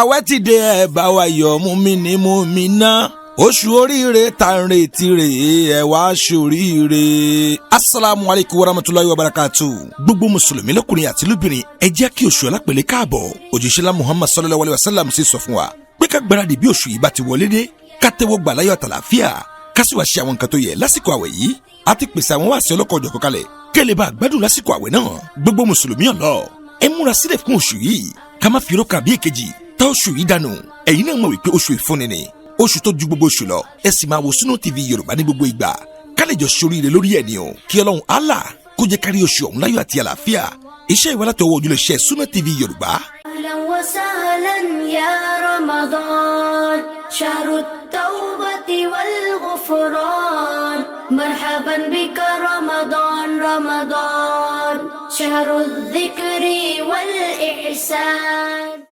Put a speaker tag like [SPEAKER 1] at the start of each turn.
[SPEAKER 1] Àwẹ̀ ti dé, ẹ bá wa yọ̀, mú mi ní mú mi ná. Oṣù oríire tá ń retí rèé, ẹ wá ṣoríire. Asalaamu alaykum warahmatulahi wabarakatu. Gbogbo mùsùlùmí lọ́kùnrin àti lóbìnrin, ẹ jẹ́ kí oṣù alápẹ̀lẹ̀ káàbọ̀. Òjíṣẹ́ ńlá Muhammad sallallahu alayhi wa sallam sì sọ fún wa pé ká gbáradì bí oṣù yìí bá ti wọlé dé, ká tẹ́wọ́ gbà láyọ̀ àtàlàáfíà, ká sì wá ṣe àwọn nǹkan tó yẹ lásìkò àwẹ̀ yìí. A ti pèsè àwọn wáàsí ọlọ́kọ̀-ò-jọ̀kan kalẹ̀ kẹ́ lè bá gbádùn lásìkò àwẹ̀ náà. Gbogbo mùsùlùmí ọ̀lọ́, ẹ múra sílẹ̀ fún oṣù yìí, ká má fi rókà bí èkejì tá oṣù yìí dànù. Ẹ̀yin náà mọ̀ wípé oṣù ìfúnni ni, oṣù tó ju gbogbo oṣù lọ. Ẹ sì máa wo Sunna TV Yorùbá ní gbogbo ìgbà, ká lè jọ ṣoríire lórí ẹ̀ ní o. Kí Ọlọ́run Allah kó jẹ́ kárí oṣù ọ̀hún láyọ̀ àti àlàáfíà. Iṣẹ́ ìwà látọwọ́ ojúlẹ̀ṣẹ̀ Sunna TV Yorùbá.
[SPEAKER 2] أهلا وسهلا يا رمضان، شهر التوبة والغفران. مرحبا بك رمضان، رمضان شهر الذكر والإحسان.